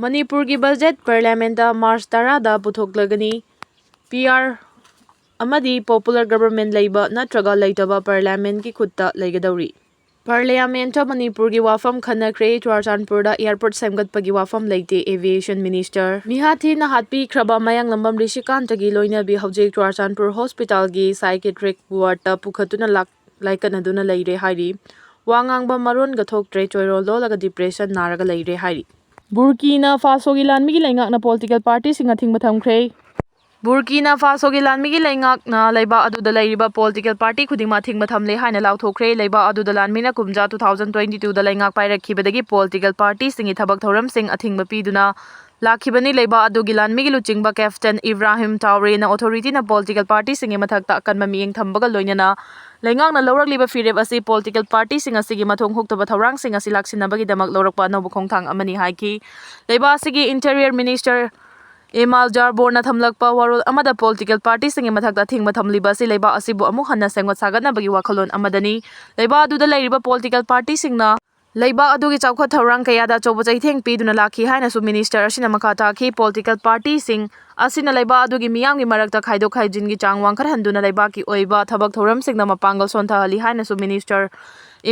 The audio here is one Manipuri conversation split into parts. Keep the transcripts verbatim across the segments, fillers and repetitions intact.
ꯃꯅꯤꯄꯨꯔꯒꯤ ꯕꯖꯦꯠ ꯄꯥꯔꯂꯤꯌꯥꯃꯦꯟꯠꯇ ꯃꯥꯔꯆ ꯇꯔꯥꯗ ꯄꯨꯊꯣꯛꯂꯒꯅꯤ꯫ ꯄꯤ ꯑꯥꯔ ꯑꯃꯗꯤ ꯄꯣꯄꯨꯂꯔ ꯒꯕꯔꯃꯦꯟꯠ ꯂꯩꯕ ꯅꯠꯇ꯭ꯔꯒ ꯂꯩꯇꯕ ꯄꯥꯔꯂꯤꯌꯥꯃꯦꯟꯠꯀꯤ ꯈꯨꯠꯇ ꯂꯩꯒꯗꯧꯔꯤ꯫ ꯄꯥꯔꯂꯤꯌꯥꯃꯦꯟꯠꯇ ꯃꯅꯤꯄꯨꯔꯒꯤ ꯋꯥꯐꯝ ꯈꯟꯅꯈ꯭ꯔꯦ꯫ ꯆꯨꯔꯥꯆꯥꯟꯄꯨꯔꯗ ꯑꯦꯌꯔꯄꯣꯔꯠ ꯁꯦꯝꯒꯠꯄꯒꯤ ꯋꯥꯐꯝ ꯂꯩꯇꯦ, ꯑꯦꯚꯤꯌꯦꯁꯟ ꯃꯤꯅꯤꯁꯇꯔ꯫ ꯃꯤꯍꯥꯊꯤ ꯅꯍꯥꯠꯄꯤꯈ꯭ꯔꯕ ꯃꯌꯥꯡꯂꯝꯕꯝ ꯔꯤꯁꯤꯀꯥꯟꯇꯒꯤ ꯂꯣꯏꯅꯕꯤ ꯍꯧꯖꯤꯛ ꯆꯨꯔꯥꯆꯥꯟꯄꯨꯔ ꯍꯣꯁꯄꯤꯇꯥꯜꯒꯤ ꯁꯥꯏꯀꯦꯇ꯭ꯔꯤꯛ ꯋꯥꯔꯗꯇ ꯄꯨꯈꯠꯇꯨꯅ ꯂꯥꯛ-, ꯂꯥꯏꯀꯠꯅꯗꯨꯅ ꯂꯩꯔꯦ ꯍꯥꯏꯔꯤ꯫ ꯋꯥ ꯉꯥꯡꯕ ꯃꯔꯣꯟꯒ ꯊꯣꯛꯇ꯭ꯔꯦ, ꯆꯣꯏꯔꯣꯜ ꯂꯣꯜꯂꯒ ꯗꯤꯄ꯭ꯔꯦꯁꯟ ꯅꯥꯔꯒ ꯂꯩꯔꯦ ꯍꯥꯏꯔꯤ꯫ ꯕꯨꯔꯀꯤꯅꯥ ꯐꯥꯁꯣꯒꯤ ꯂꯥꯟꯃꯤꯒꯤ ꯂꯩꯉꯥꯛꯅ ꯄꯣꯂꯤꯇꯤꯀꯦꯜ ꯄꯥꯔꯇꯤꯁꯤꯡ ꯑꯊꯤꯡꯕ ꯊꯝꯈ꯭ꯔꯦ꯫ ꯕꯨꯔꯀꯤꯅꯥ ꯐꯥꯁꯣꯒꯤ ꯂꯥꯟꯃꯤꯒꯤ ꯂꯩꯉꯥꯛꯅ ꯂꯩꯕꯥꯛ ꯑꯗꯨꯗ ꯂꯩꯔꯤꯕ ꯄꯣꯂꯤꯇꯤꯀꯦꯜ ꯄꯥꯔꯇꯤ ꯈꯨꯗꯤꯡꯃꯛ ꯑꯊꯤꯡꯕ ꯊꯝꯂꯦ ꯍꯥꯏꯅ ꯂꯥꯎꯊꯣꯛꯈ꯭ꯔꯦ꯫ ꯂꯩꯕꯥꯛ ꯑꯗꯨꯗ ꯂꯥꯟꯃꯤꯅ ꯀꯨꯝꯖꯥ two thousand twenty twoꯗ ꯂꯩꯉꯥꯛ ꯄꯥꯏꯔꯛꯈꯤꯕꯗꯒꯤ ꯄꯣꯂꯤꯇꯤꯀꯦꯜ ꯄꯥꯔꯇꯤꯁꯤꯡꯒꯤ ꯊꯕꯛ ꯊꯧꯔꯝꯁꯤꯡ ꯑꯊꯤꯡꯕ ꯄꯤꯗꯨꯅ ꯂꯥꯛꯈꯤꯕꯅꯤ꯫ ꯂꯩꯕꯥꯛ ꯑꯗꯨꯒꯤ ꯂꯥꯟꯃꯤꯒꯤ ꯂꯨꯆꯤꯡꯕ ꯀꯦꯞꯇꯦꯟ ꯏꯕ꯭ꯔꯥꯍꯤꯝ ꯇꯥꯎꯔꯦꯅ ꯑꯣꯊꯣꯔꯤꯇꯤꯅ ꯄꯣꯂꯤꯇꯤꯀꯦꯜ ꯄꯥꯔꯇꯤꯁꯤꯡꯒꯤ ꯃꯊꯛꯇ ꯑꯀꯟꯕ ꯃꯤꯠꯌꯦꯡ ꯊꯝꯕꯒ ꯂꯣꯏꯅꯅ ꯂꯩꯉꯥꯛꯅ ꯂꯧꯔꯛꯂꯤꯕ ꯐꯤꯔꯦꯞ ꯑꯁꯤ ꯄꯣꯂꯤꯇꯤꯀꯦꯜ ꯄꯥꯔꯇꯤꯁꯤꯡ ꯑꯁꯤꯒꯤ ꯃꯊꯣꯡ ꯍꯨꯛꯇꯕ ꯊꯧꯔꯥꯡꯁꯤꯡ ꯑꯁꯤ ꯂꯥꯛꯁꯤꯟꯅꯕꯒꯤꯗꯃꯛ ꯂꯧꯔꯛꯄ ꯑꯅꯧꯕ ꯈꯣꯡꯊꯥꯡ ꯑꯃꯅꯤ ꯍꯥꯏꯈꯤ꯫ ꯂꯩꯕꯥꯛ ꯑꯁꯤꯒꯤ ꯏꯟꯇꯤꯔꯤꯌꯔ ꯃꯤꯅꯤꯁꯇꯔ ꯏꯃꯥꯜ ꯖꯥꯔꯕꯣꯔꯅ ꯊꯝꯂꯛꯄ ꯋꯥꯔꯣꯜ ꯑꯃꯗ ꯄꯣꯂꯤꯇꯤꯀꯦꯜ ꯄꯥꯔꯇꯤꯁꯤꯡꯒꯤ ꯃꯊꯛꯇ ꯑꯊꯤꯡꯕ ꯊꯝꯂꯤꯕ ꯑꯁꯤ ꯂꯩꯕꯥꯛ ꯑꯁꯤꯕꯨ ꯑꯃꯨꯛ ꯍꯟꯅ ꯁꯦꯝꯒꯠ ꯁꯥꯒꯠꯅꯕꯒꯤ ꯋꯥꯈꯜꯂꯣꯟ ꯑꯃꯗꯅꯤ꯫ ꯂꯩꯕꯥꯛ ꯑꯗꯨꯗ ꯂꯩꯔꯤꯕ ꯄꯣꯂꯤꯇꯤꯀꯦꯜ ꯄꯥꯔꯇꯤꯁꯤꯡꯅ ꯂꯩꯕꯥꯛ ꯑꯗꯨꯒꯤ ꯆꯥꯎꯈꯠ ꯊꯧꯔꯥꯡ ꯀꯌꯥꯗ ꯑꯆꯧꯕ ꯆꯩꯊꯦꯡ ꯄꯤꯗꯨꯅ ꯂꯥꯛꯈꯤ ꯍꯥꯏꯅꯁꯨ ꯃꯤꯅꯤꯁꯇꯔ ꯑꯁꯤꯅ ꯃꯈꯥ ꯇꯥꯈꯤ꯫ ꯄꯣꯂꯤꯇꯤꯀꯦꯜ ꯄꯥꯔꯇꯤꯁꯤꯡ ꯑꯁꯤꯅ ꯂꯩꯕꯥꯛ ꯑꯗꯨꯒꯤ ꯃꯤꯌꯥꯝꯒꯤ ꯃꯔꯛꯇ ꯈꯥꯏꯗꯣꯛ ꯈꯥꯏꯖꯤꯟꯒꯤ ꯆꯥꯡ ꯋꯥꯡꯈꯠꯍꯟꯗꯨꯅ ꯂꯩꯕꯥꯛꯀꯤ ꯑꯣꯏꯕ ꯊꯕꯛ ꯊꯧꯔꯝꯁꯤꯡꯗ ꯃꯄꯥꯡꯒꯜ ꯁꯣꯟꯊꯍꯜꯂꯤ ꯍꯥꯏꯅꯁꯨ ꯃꯤꯅꯤꯁꯇꯔ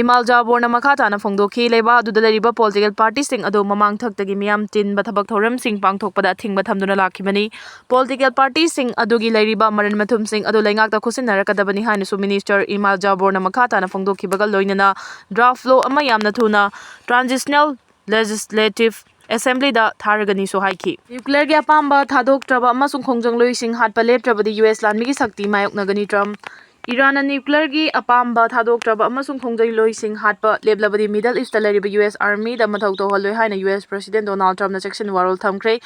ꯏꯃꯥꯜ ꯖꯥꯕꯣꯔꯅ ꯃꯈꯥ ꯇꯥꯅ ꯐꯣꯡꯗꯣꯛꯈꯤ꯫ ꯂꯩꯕꯥꯛ ꯑꯗꯨꯗ ꯂꯩꯔꯤꯕ ꯄꯣꯂꯤꯇꯤꯀꯦꯜ ꯄꯥꯔꯇꯤꯁꯤꯡ ꯑꯗꯨ ꯃꯃꯥꯡ ꯊꯛꯇꯒꯤ ꯃꯤꯌꯥꯝ ꯇꯤꯟꯕ ꯊꯕꯛ ꯊꯧꯔꯝꯁꯤꯡ ꯄꯥꯡꯊꯣꯛꯄꯗ ꯑꯊꯤꯡꯕ ꯊꯝꯗꯨꯅ ꯂꯥꯛꯈꯤꯕꯅꯤ꯫ ꯄꯣꯂꯤꯇꯤꯀꯦꯜ ꯄꯥꯔꯇꯤꯁꯤꯡ ꯑꯗꯨꯒꯤ ꯂꯩꯔꯤꯕ ꯃꯔꯟ ꯃꯊꯨꯝꯁꯤꯡ ꯑꯗꯨ ꯂꯩꯉꯥꯛꯇ ꯈꯨꯠꯁꯤꯟꯅꯔꯛꯀꯗꯕꯅꯤ ꯍꯥꯏꯅꯁꯨ ꯃꯤꯅꯤꯁꯇꯔ ꯏꯃꯥꯜ ꯖꯥꯕꯣꯔꯅ ꯃꯈꯥ ꯇꯥꯅ ꯐꯣꯡꯗꯣꯛꯈꯤꯕꯒ ꯂꯣꯏꯅꯅ ꯗ꯭ꯔꯥꯐ ꯂꯣ ꯑꯃ ꯌꯥꯝꯅ ꯊꯨꯅ ꯇ꯭ꯔꯥꯟꯖꯤꯁꯅꯦꯜ ꯂꯦꯖꯤꯁꯂꯦꯇꯤꯚ ꯑꯦꯁꯦꯝꯕ꯭ꯂꯤꯗ ꯊꯥꯔꯒꯅꯤꯁꯨ ꯍꯥꯏꯈꯤ꯫ ꯅ꯭ꯌꯨꯀ꯭ꯂꯤꯌꯔꯒꯤ ꯑꯄꯥꯝꯕ ꯊꯥꯗꯣꯛꯇ꯭ꯔꯕ ꯑꯃꯁꯨꯡ ꯈꯣꯡꯖꯪꯂꯣꯏꯁꯤꯡ ꯍꯥꯠꯄ ꯂꯦꯞꯇ꯭ꯔꯕꯗꯤ ꯌꯨ ꯑꯦꯁ ꯂꯥꯟꯃꯤꯒꯤ ꯁꯛꯇꯤ ꯃꯥꯌꯣꯛꯅꯒꯅꯤ, ꯇ꯭ꯔꯝꯞ꯫ ꯏꯔꯥꯟꯅ ꯅ꯭ꯌꯨꯀ꯭ꯂꯤꯌꯔꯒꯤ ꯑꯄꯥꯝꯕ ꯊꯥꯗꯣꯛꯇ꯭ꯔꯕ ꯑꯃꯁꯨꯡ ꯈꯣꯡꯖꯪꯂꯣꯏꯁꯤꯡ ꯍꯥꯠꯄ ꯂꯦꯞꯂꯕꯗꯤ ꯃꯤꯗꯜ ꯏꯁꯇ ꯂꯩꯔꯤꯕ ꯌꯨ ꯑꯦꯁ ꯑꯥꯔꯃꯤꯗ ꯃꯊꯧ ꯇꯧꯍꯜꯂꯣꯏ ꯍꯥꯏꯅ ꯌꯨ ꯑꯦꯁ ꯄ꯭ꯔꯁꯤꯗꯦꯟ ꯗꯣꯅꯥꯜꯗ ꯇ꯭ꯔꯝꯞꯅ ꯆꯦꯛꯁꯤꯟ ꯋꯥꯔꯣꯜ ꯊꯝꯈ꯭ꯔꯦ꯫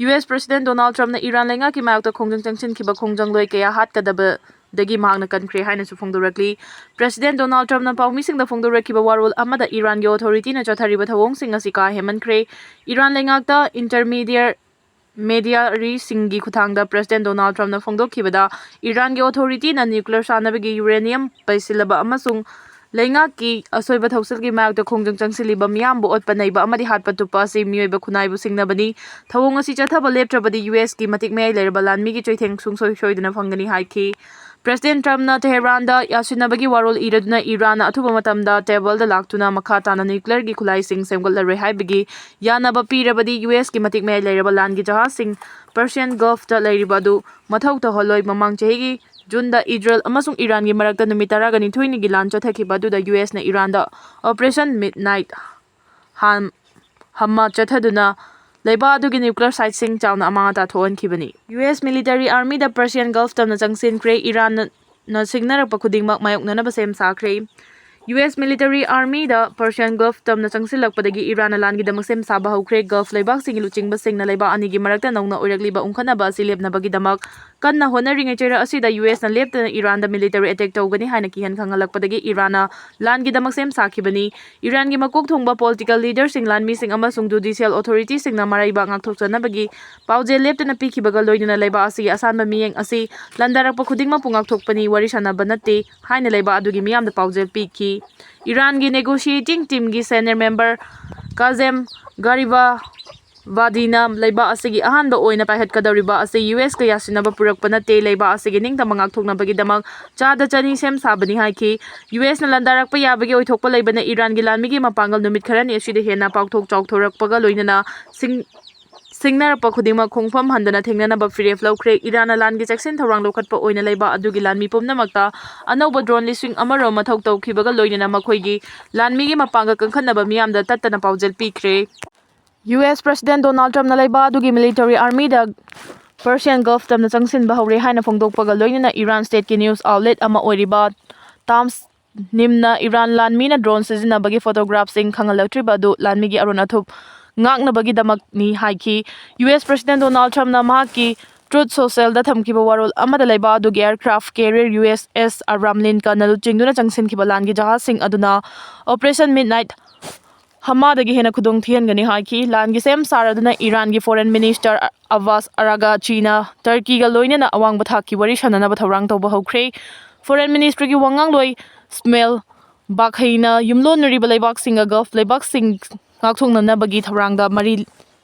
ꯌꯨ ꯑꯦꯁ ꯄ꯭ꯔꯁꯤꯗꯦꯟ ꯗꯣꯅꯥꯜꯗ ꯇ꯭ꯔꯝꯞꯅ ꯏꯔꯥꯟ ꯂꯩꯉꯥꯛꯀꯤ ꯃꯥꯌꯣꯛꯇ ꯈꯣꯡꯖꯪ ꯆꯪꯁꯤꯟꯈꯤꯕ ꯈꯣꯡꯖꯪꯂꯣꯏ ꯀꯌꯥ ꯍꯥꯠꯀꯗꯕ ꯗꯒꯤ ꯃꯍꯥꯛꯅ ꯀꯟꯈ꯭ꯔꯦ ꯍꯥꯏꯅꯁꯨ ꯐꯣꯡꯗꯣꯔꯛꯂꯤ꯫ ꯄ꯭ꯔꯁꯤꯗꯦꯟ ꯗꯣꯅꯥꯜꯗ ꯇ꯭ꯔꯝꯞꯅ ꯄꯥꯎꯃꯤꯁꯤꯡꯗ ꯐꯣꯡꯗꯣꯔꯛꯈꯤꯕ ꯋꯥꯔꯣꯜ ꯑꯃꯗ ꯏꯔꯥꯟꯒꯤ ꯑꯣꯊꯣꯔꯤꯇꯤꯅ ꯆꯠꯊꯔꯤꯕ ꯊꯧꯑꯣꯡꯁꯤꯡ ꯑꯁꯤ ꯀꯥ ꯍꯦꯟꯃꯟꯈ꯭ꯔꯦ꯫ ꯏꯔꯥꯟ ꯂꯩꯉꯥꯛꯇ ꯏꯟꯇꯔꯃꯤꯗꯤꯌꯔ ꯃꯦꯗꯤꯌꯥꯔꯤꯁꯤꯡꯒꯤ ꯈꯨꯠꯊꯥꯡꯗ ꯄ꯭ꯔꯁꯤꯗꯦꯟ ꯗꯣꯅꯥꯜꯗ ꯇ꯭ꯔꯝꯞꯅ ꯐꯣꯡꯗꯣꯛꯈꯤꯕꯗ ꯏꯔꯥꯟꯒꯤ ꯑꯣꯊꯣꯔꯤꯇꯤꯅ ꯅ꯭ꯌꯨꯀ꯭ꯂꯤꯌꯔ ꯁꯥꯟꯅꯕꯒꯤ ꯌꯨꯔꯦꯅꯤꯌꯝ ꯄꯩꯁꯤꯜꯂꯕ ꯑꯃꯁꯨꯡ ꯂꯩꯉꯥꯛꯀꯤ ꯑꯁꯣꯏꯕ ꯊꯧꯁꯤꯜꯒꯤ ꯃꯥꯌꯣꯛꯇ ꯈꯣꯡꯖꯪ ꯆꯪꯁꯤꯜꯂꯤꯕ ꯃꯤꯌꯥꯝꯕꯨ ꯑꯣꯠꯄ ꯅꯩꯕ ꯑꯃꯗꯤ ꯍꯥꯠꯄ ꯇꯨꯞꯄ ꯑꯁꯤ ꯃꯤꯑꯣꯏꯕ ꯈꯨꯟꯅꯥꯏꯕꯨ ꯁꯤꯡꯅꯕꯅꯤ꯫ ꯊꯧꯑꯣꯡ ꯑꯁꯤ ꯆꯠꯊꯕ ꯂꯦꯞꯇ꯭ꯔꯕꯗꯤ ꯌꯨ ꯑꯦꯁꯀꯤ ꯃꯇꯤꯛ ꯃꯌꯥꯏ ꯂꯩꯔꯕ ꯂꯥꯟꯃꯤꯒꯤ ꯆꯩꯊꯦꯡ ꯁꯨꯡꯁꯣꯏ ꯁꯣꯏꯗꯅ ꯐꯪꯒꯅꯤ ꯍꯥꯏꯈꯤ꯫ ꯄ꯭ꯔꯦꯁꯤꯗꯦꯟ ꯇ꯭ꯔꯝꯞꯅ ꯇꯦꯍꯔꯥꯟꯗ ꯌꯥꯁꯤꯟꯅꯕꯒꯤ ꯋꯥꯔꯣꯜ ꯏꯔꯗꯨꯅ ꯏꯔꯥꯟꯅ ꯑꯊꯨꯕ ꯃꯇꯝꯗ ꯇꯦꯕꯜꯗ ꯂꯥꯛꯇꯨꯅ ꯃꯈꯥ ꯇꯥꯅ ꯅ꯭ꯌꯨꯀ꯭ꯂꯤꯌꯔꯒꯤ ꯈꯨꯠꯂꯥꯏꯁꯤꯡ ꯁꯦꯝꯒꯠꯂꯔꯣꯏ ꯍꯥꯏꯕꯒꯤ ꯌꯥꯅꯕ ꯄꯤꯔꯕꯗꯤ ꯌꯨ ꯑꯦꯁꯀꯤ ꯃꯇꯤꯛ ꯃꯌꯥꯏ ꯂꯩꯔꯕ ꯂꯥꯟꯒꯤ ꯖꯍꯥꯖꯁꯤꯡ ꯄꯔꯁꯤꯌꯟ ꯒꯜꯐꯇ ꯂꯩꯔꯤꯕ ꯑꯗꯨ ꯃꯊꯧ ꯇꯧꯍꯜꯂꯣꯏ꯫ ꯃꯃꯥꯡ ꯆꯍꯤꯒꯤ ꯖꯨꯟꯗ ꯏꯖꯔꯦꯜ ꯑꯃꯁꯨꯡ ꯏꯔꯥꯟꯒꯤ ꯃꯔꯛꯇ ꯅꯨꯃꯤꯠ ꯇꯔꯥꯒ ꯅꯤꯊꯣꯏꯅꯤꯒꯤ ꯂꯥꯟ ꯆꯠꯊꯈꯤꯕ ꯑꯗꯨꯗ ꯌꯨ ꯑꯦꯁꯅ ꯏꯔꯥꯟꯗ ꯑꯣꯄꯔꯦꯁꯟ ꯃꯤꯗꯅꯥꯏꯠ ꯍꯥꯝ-, ꯍꯝꯃꯥ ꯆꯠꯊꯗꯨꯅ ꯂꯩꯕꯥꯛ ꯑꯗꯨꯒꯤ ꯅ꯭ꯌꯨꯀ꯭ꯂꯤꯌꯔ ꯁꯥꯏꯠꯁꯤꯡ ꯆꯥꯎꯅ ꯑꯃꯥꯡ ꯑꯇꯥ ꯊꯣꯛꯍꯟꯈꯤꯕꯅꯤ꯫ ꯌꯨ ꯑꯦꯁ ꯃꯤꯂꯤꯇꯔꯤ ꯑꯥꯔꯃꯤꯗ ꯄꯔꯁꯤꯌꯟ ꯒꯜꯐ ꯇꯝꯅ ꯆꯪꯁꯤꯟꯈ꯭ꯔꯦ꯫ ꯏꯔꯥꯟꯅ ꯁꯤꯡꯅꯔꯛꯄ ꯈꯨꯗꯤꯡꯃꯛ ꯃꯥꯌꯣꯛꯅꯅꯕ ꯁꯦꯝ ꯁꯥꯈ꯭ꯔꯦ꯫ ꯌꯨ ꯑꯦꯁ ꯃꯤꯂꯤꯇꯔꯤ ꯑꯥꯔꯃꯤꯗ ꯄꯔꯁꯤꯌꯟ ꯒꯜꯐ ꯇꯝꯅ ꯆꯪꯁꯤꯜꯂꯛꯄꯗꯒꯤ ꯏꯔꯥꯟꯅ ꯂꯥꯟꯒꯤꯗꯃꯛ ꯁꯦꯝ ꯁꯥꯕ ꯍꯧꯈ꯭ꯔꯦ꯫ ꯒꯜꯐ ꯂꯩꯕꯥꯛꯁꯤꯡꯒꯤ ꯂꯨꯆꯤꯡꯕꯁꯤꯡꯅ ꯂꯩꯕꯥꯛ ꯑꯅꯤꯒꯤ ꯃꯔꯛꯇ ꯅꯧꯅ ꯑꯣꯏꯔꯛꯂꯤꯕ ꯎꯪꯈꯠꯅꯕ ꯑꯁꯤ ꯂꯦꯞꯅꯕꯒꯤꯗꯃꯛ ꯀꯟꯅ ꯍꯣꯠꯅꯔꯤꯉꯩ ꯆꯩꯔꯛ ꯑꯁꯤꯗ ꯌꯨ ꯑꯦꯁꯅ ꯂꯦꯞꯇꯅ ꯏꯔꯥꯟꯗ ꯃꯤꯂꯤꯇꯔꯤ ꯑꯦꯇꯦꯛ ꯇꯧꯒꯅꯤ ꯍꯥꯏꯅ ꯀꯤꯍꯟ ꯈꯪꯍꯜꯂꯛꯄꯗꯒꯤ ꯏꯔꯥꯟꯅ ꯂꯥꯟꯒꯤꯗꯃꯛ ꯁꯦꯝ ꯁꯥꯈꯤꯕꯅꯤ꯫ ꯏꯔꯥꯟꯒꯤ ꯃꯀꯣꯛ ꯊꯣꯡꯕ ꯄꯣꯂꯤꯇꯤꯀꯦꯜ ꯂꯤꯗꯔꯁꯤꯡ, ꯂꯥꯟꯃꯤꯁꯤꯡ ꯑꯃꯁꯨꯡ ꯖꯨꯗꯤꯁꯤꯌꯦꯜ ꯑꯣꯊꯣꯔꯤꯇꯤꯁꯤꯡꯅ ꯃꯔꯩꯕꯥꯛ ꯉꯥꯛꯊꯣꯛꯆꯅꯕꯒꯤ ꯄꯥꯎꯖꯦꯜ ꯂꯦꯞꯇꯅ ꯄꯤꯈꯤꯕꯒ ꯂꯣꯏꯅꯅ ꯂꯩꯕꯥꯛ ꯑꯁꯤꯒꯤ ꯑꯁꯥꯟꯕ ꯃꯤꯠꯌꯦꯡ ꯑꯁꯤ ꯂꯥꯟꯗꯥꯔꯛꯄ ꯈꯨꯗꯤꯡꯃꯛꯄꯨ ꯉꯥꯛꯊꯣꯛꯄꯅꯤ, ꯋꯥꯔꯤ ꯁꯥꯟꯅꯕ ꯅꯠꯇꯦ ꯍꯥꯏꯅ ꯂꯩꯕꯥꯛ ꯑꯗꯨꯒꯤ ꯃꯤꯌꯥꯝꯗ ꯄꯥꯎꯖꯦꯜ ꯄꯤꯈꯤ꯫ ꯏꯔꯥꯟꯒꯤ ꯅꯦꯒꯣꯁꯤꯌꯦꯇꯤꯡ ꯇꯤꯝꯒꯤ ꯁꯦꯅꯤꯌꯔ ꯃꯦꯝꯕꯔ ꯀꯥꯖꯦꯝ ꯒꯥꯔꯤꯕꯥ ꯕꯥꯗꯤꯅ ꯂꯩꯕꯥꯛ ꯑꯁꯤꯒꯤ ꯑꯍꯥꯟꯕ ꯑꯣꯏꯅ ꯄꯥꯏꯈꯠꯀꯗꯧꯔꯤꯕ ꯑꯁꯤ ꯌꯨ ꯑꯦꯁꯀ ꯌꯥꯁꯤꯟꯅꯕ ꯄꯨꯔꯛꯄ ꯅꯠꯇꯦ, ꯂꯩꯕꯥꯛ ꯑꯁꯤꯒꯤ ꯅꯤꯡꯇꯝꯕ ꯉꯥꯛꯊꯣꯛꯅꯕꯒꯤꯗꯃꯛ ꯆꯥꯗ ꯆꯅꯤ ꯁꯦꯝ ꯁꯥꯕꯅꯤ ꯍꯥꯏꯈꯤ꯫ ꯌꯨ ꯑꯦꯁꯅ ꯂꯥꯟꯗꯥꯔꯛꯄ ꯌꯥꯕꯒꯤ ꯑꯣꯏꯊꯣꯛꯄ ꯂꯩꯕꯅ ꯏꯔꯥꯟꯒꯤ ꯂꯥꯟꯃꯤꯒꯤ ꯃꯄꯥꯡꯒꯜ ꯅꯨꯃꯤꯠ ꯈꯔꯅꯤ ꯑꯁꯤꯗ ꯍꯦꯟꯅ ꯄꯥꯛꯊꯣꯛ ꯆꯥꯎꯊꯣꯔꯛꯄꯒ ꯂꯣꯏꯅꯅ ꯁꯤꯡ-, ꯁꯤꯡꯅꯔꯛꯄ ꯈꯨꯗꯤꯡꯃꯛ ꯈꯣꯡꯐꯝ ꯍꯟꯗꯅ ꯊꯦꯡꯅꯅꯕ ꯐꯤꯔꯦꯞ ꯂꯧꯈ꯭ꯔꯦ꯫ ꯏꯔꯥꯟꯅ ꯂꯥꯟꯒꯤ ꯆꯦꯛꯁꯤꯟ ꯊꯧꯔꯥꯡ ꯂꯧꯈꯠꯄ ꯑꯣꯏꯅ ꯂꯩꯕꯥꯛ ꯑꯗꯨꯒꯤ ꯂꯥꯟꯃꯤ ꯄꯨꯝꯅꯃꯛꯇ ꯑꯅꯧꯕ ꯗ꯭ꯔꯣꯟ ꯂꯤꯁꯤꯡ ꯑꯃꯔꯣꯝ ꯃꯊꯧ ꯇꯧꯈꯤꯕꯒ ꯂꯣꯏꯅꯅ ꯃꯈꯣꯏꯒꯤ ꯂꯥꯟꯃꯤꯒꯤ ꯃꯄꯥꯡꯒꯜ ꯀꯟꯈꯠꯅꯕ ꯃꯤꯌꯥꯝꯗ ꯇꯠꯇꯅ ꯄꯥꯎꯖꯦꯜ ꯄꯤꯈ꯭ꯔꯦ꯫ ꯌꯨ ꯑꯦꯁ ꯄ꯭ꯔꯦꯁꯤꯗꯦꯟ ꯗꯣꯅꯥꯜꯗ ꯇ꯭ꯔꯝꯞꯅ ꯂꯩꯕꯥꯛ ꯑꯗꯨꯒꯤ ꯃꯤꯂꯤꯇꯔꯤ ꯑꯥꯔꯃꯤꯗ ꯄꯔꯁꯤꯌꯟ ꯒꯜꯐ ꯇꯝꯅ ꯆꯪꯁꯤꯟꯕ ꯍꯧꯔꯦ ꯍꯥꯏꯅ ꯐꯣꯡꯗꯣꯛꯄꯒ ꯂꯣꯏꯅꯅ ꯏꯔꯥꯟ ꯁ꯭ꯇꯦꯠꯀꯤ ꯅ꯭ꯌꯨꯁ ꯑꯥꯎꯠꯂꯦꯠ ꯑꯃ ꯑꯣꯏꯔꯤꯕ ꯇꯥꯝꯁ ꯅꯤꯝꯅ ꯏꯔꯥꯟ ꯂꯥꯟꯃꯤꯅ ꯗ꯭ꯔꯣꯟ ꯁꯤꯖꯤꯟꯅꯕꯒꯤ ꯐꯣꯇꯣꯒ꯭ꯔꯥꯐꯁꯤꯡ ꯈꯪꯍꯜꯂꯛꯇ꯭ꯔꯤꯕ ꯑꯗꯨ ꯂꯥꯟꯃꯤꯒꯤ ꯑꯔꯣꯟ ꯑꯊꯨꯞ ꯉꯥꯛꯅꯕꯒꯤꯗꯃꯛꯅꯤ ꯍꯥꯏꯈꯤ꯫ ꯌꯨ ꯑꯦꯁ ꯄ꯭ꯔꯦꯁꯤꯗꯦꯟ ꯗꯣꯅꯥꯜꯗ ꯇ꯭ꯔꯝꯞꯅ ꯃꯍꯥꯛꯀꯤ ꯇ꯭ꯔꯨꯊ ꯁꯣꯁꯦꯜꯗ ꯊꯝꯈꯤꯕ ꯋꯥꯔꯣꯜ ꯑꯃꯗ ꯂꯩꯕꯥꯛ ꯑꯗꯨꯒꯤ ꯑꯦꯌꯔꯀ꯭ꯔꯥꯐ ꯀꯦꯔꯤꯌꯔ ꯌꯨ ꯑꯦꯁ ꯑꯦꯁ ꯑꯕ꯭ꯔꯥꯝ ꯂꯤꯟꯀꯟꯅ ꯂꯨꯆꯤꯡꯗꯨꯅ ꯆꯪꯁꯤꯟꯈꯤꯕ ꯂꯥꯟꯒꯤ ꯖꯍꯥꯖꯁꯤꯡ ꯑꯗꯨꯅ ꯑꯣꯄꯔꯦꯁꯟ ꯃꯤꯗꯅꯥꯏꯠ ꯍꯝꯃꯥꯗꯒꯤ ꯍꯦꯟꯅ ꯈꯨꯗꯣꯡ ꯊꯤꯍꯟꯒꯅꯤ ꯍꯥꯏꯈꯤ꯫ ꯂꯥꯟꯒꯤ ꯁꯦꯝ ꯁꯥꯔꯗꯨꯅ ꯏꯔꯥꯟꯒꯤ ꯐꯣꯔꯦꯟ ꯃꯤꯅꯤꯁꯇꯔ ꯑꯕꯥꯁ ꯑꯔꯥꯒꯥꯆꯤꯅ ꯇꯔꯀꯤꯒ ꯂꯣꯏꯅꯅ ꯑꯋꯥꯡꯕ ꯊꯥꯛꯀꯤ ꯋꯥꯔꯤ ꯁꯥꯟꯅꯅꯕ ꯊꯧꯔꯥꯡ ꯇꯧꯕ ꯍꯧꯈ꯭ꯔꯦ꯫ ꯐꯣꯔꯦꯟ ꯃꯤꯅꯤꯁꯇ꯭ꯔꯤꯒꯤ ꯋꯥꯉꯥꯡꯂꯣꯏ ꯁ꯭ꯃꯦꯜ ꯕꯥꯛꯍꯩꯅ ꯌꯨꯝꯂꯣꯟꯅꯔꯤꯕ ꯂꯩꯕꯥꯛꯁꯤꯡꯒ ꯒꯜꯐ ꯂꯩꯕꯥꯛꯁꯤꯡ ꯉꯥꯛꯊꯣꯛꯅꯅꯕꯒꯤ ꯊꯧꯔꯥꯡꯗ ꯃꯔꯤ